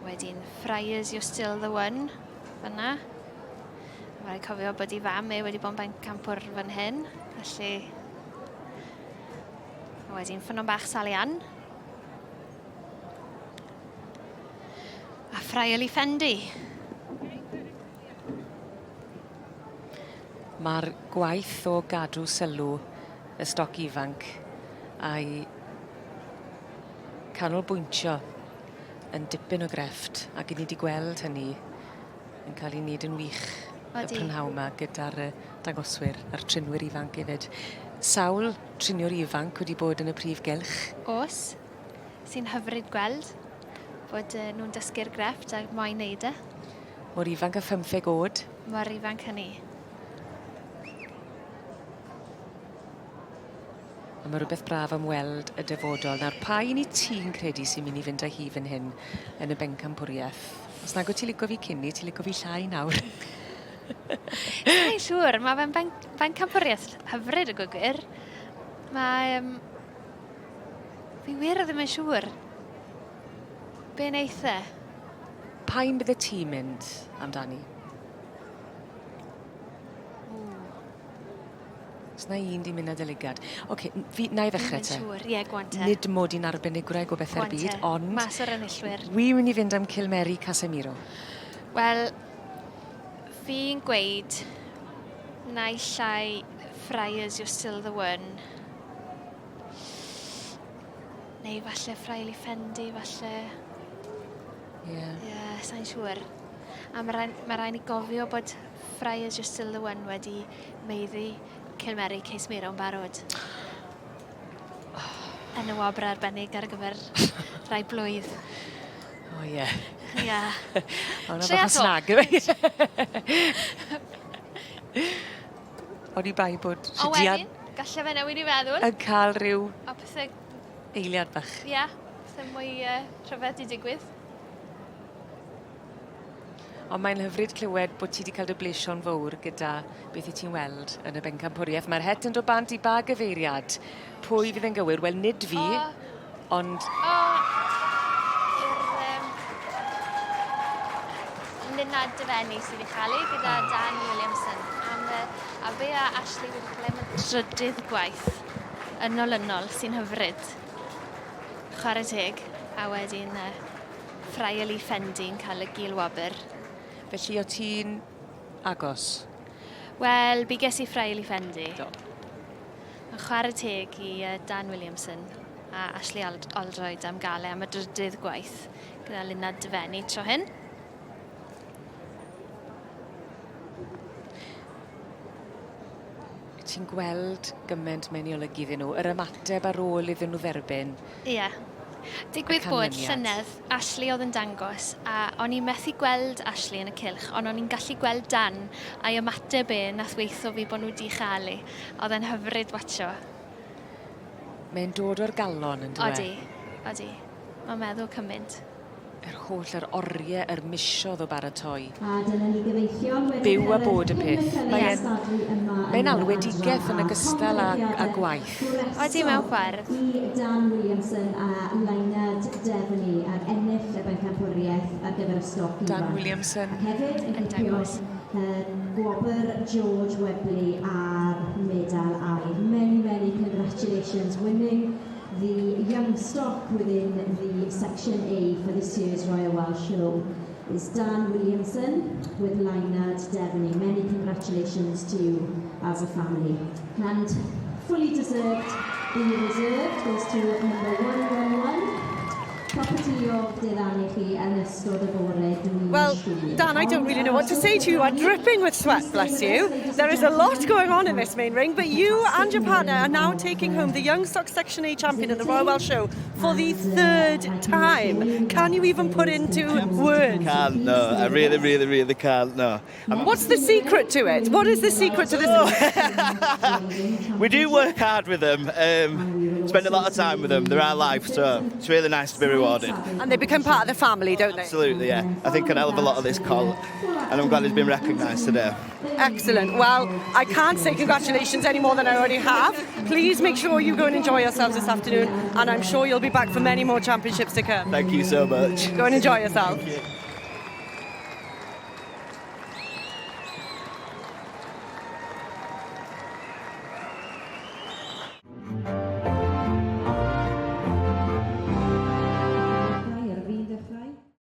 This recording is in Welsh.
Wedyn Friars You're Still The One fyna. Mae'n rhaid cofio bod ei fam e wedi bod yn bencampwr fan hyn, felly... A wedyn Ffynnon Bach Sally Ann. A Friarly Fendi. Mae'r gwaith o gadw sylw y stoc ifanc a'i canolbwyntio yn dipyn o grefft ac 'yn ni 'di gweld hynny yn ca'l 'i neud yn wych y prynhawn 'ma gyda'r yy dangoswyr a'r trinwyr ifanc hefyd. Sawl triniwr ifanc wedi bod yn y prif gylch. O's. Sy'n hyfryd gweld bod yy nw'n dysgu'r grefft a moyn neud e. Mor ifanc â phymtheg o'd. Mor ifanc hynny. A ma' rwbeth braf am weld y dyfodol. Nawr pa un 'yt ti'n credu sy'n myn' i fynd â hi fyn hyn yn y bencampwrieth? Os nag wyt ti lico fi cyn 'ny ti lico fi llai nawr. Sai'n siŵr ma' fe'n ben- bencampwrieth hyfryd a gweud gwir. Ma' yym fi wir ddim yn siŵr. Be' neith e? Pa un bydde ti'n mynd amdani? Ww. Os na un 'di mynd â dy lygad. Oce n- fi 'nai ddechre te. Ddim yn siŵr. Ie go on te. Nid mod i'n arbenigwraig o bethe'r byd ond... Mas o'r enillwyr. Wi myn' i fynd am Cilmeri Casemiro. Wel fi'n gweud naill ai Friars You're Still the One neu falle Fraili Fendi falle. Ie. Ie, sai'n siŵr. A ma' rai- ma' rai' ni gofio bod Friars You're Still the One wedi maeddu Cilmeri Casemiro yn barod. Yn y wobr arbennig ar gyfer rhai blwydd. O ie. Ie. O' 'na bach o snag yfe? Oni bai bod Rhydian... A wedyn, galle fe newid 'i feddwl. ...yn ca'l ryw... A pethe... Eiliad bach. Ie, pethe mwy yy rhyfedd 'di digwydd. Ond mae'n hyfryd clywed bod ti 'di ca'l dy blesio'n fowr gyda beth 'yt ti'n weld yn y bencampwrieth. Ma'r het yn dod bant i ba gyfeiriad? Pwy fydd yn gywir? Wel nid fi, O! ond... O! I'r yym Lina Dyfenni sydd 'di chael 'i gyda Dan Williamson am y a fe a Ashley wedi cael e am y drydydd gwaith yn olynol sy'n hyfryd. Chware teg a wedyn yy Friarly Fendi'n cael y gil wobr. Felly o ti'n agos? Wel, biges i Friarly Fendi. Do. Yn chwarae teg i Dan Williamson a Ashley Oldroyd am gael e am y drydydd gwaith gyda Lina Dyfenni tro hyn. Ti'n gweld gyment mae'n ei olygu iddyn nhw, yr ymateb ar ôl iddyn nhw dderbyn. Ie. Digwydd bod llynedd, Ashley oedd yn dangos, a o'n i methu gweld Ashley yn y cylch, ond o'n i'n gallu gweld Dan a'i ymateb e nath weitho fi bod nhw 'di chael 'i. Oedd e'n hyfryd watsio. Mae'n dod o'r galon on'd yw e? Odi, odi. Mae'n meddwl cymaint. Yr holl yr orie, yr misodd o baratoi. A dyna ni gyfeillion wedi Byw a bod y peth. Mae Ie. e'n mae'n alwedigaeth yn ogystal â â gwaith. Odi mewn ffordd. I Dan Williamson a Leinard Devaney ar ennill y bencampwriaeth ar gyfer y stoc ifanc. Dan Williamson. Ac hefyd yn Yn cipio dangos. yy gwobr George Webley a'r medal aur. Many many congratulations winning The young stock within the Section A for this year's Royal Welsh Show is Dan Williamson with Leinard Devaney. Many congratulations to you as a family. And fully deserved, the reserved goes to number 111. Property of Diddanu chi yn ystod y bore dwi'n Well, siŵr. Dan, I don't really know what to say to you. You are dripping with sweat, bless you. There is a lot going on in this main ring, but you and your partner are now taking home the Young Stock Section A champion in the Royal Welsh Show for the third time. Can you even put into words? Can't, no. I really, really, really can't, no. I'm... What's the secret to it? What is the secret to this? we do work hard with them, um, spend a lot of time with them. They're our life, so it's really nice to be rewarded. And they become part of the family, don't they? Absolutely, yeah. I think an hell of a lot of this call, and I'm glad he's been recognised today. Excellent. Well, I can't say congratulations any more than I already have. Please make sure you go and enjoy yourselves this afternoon, and I'm sure you'll be be back for many more championships to come. Thank you so much. Go and enjoy yourself. Thank you.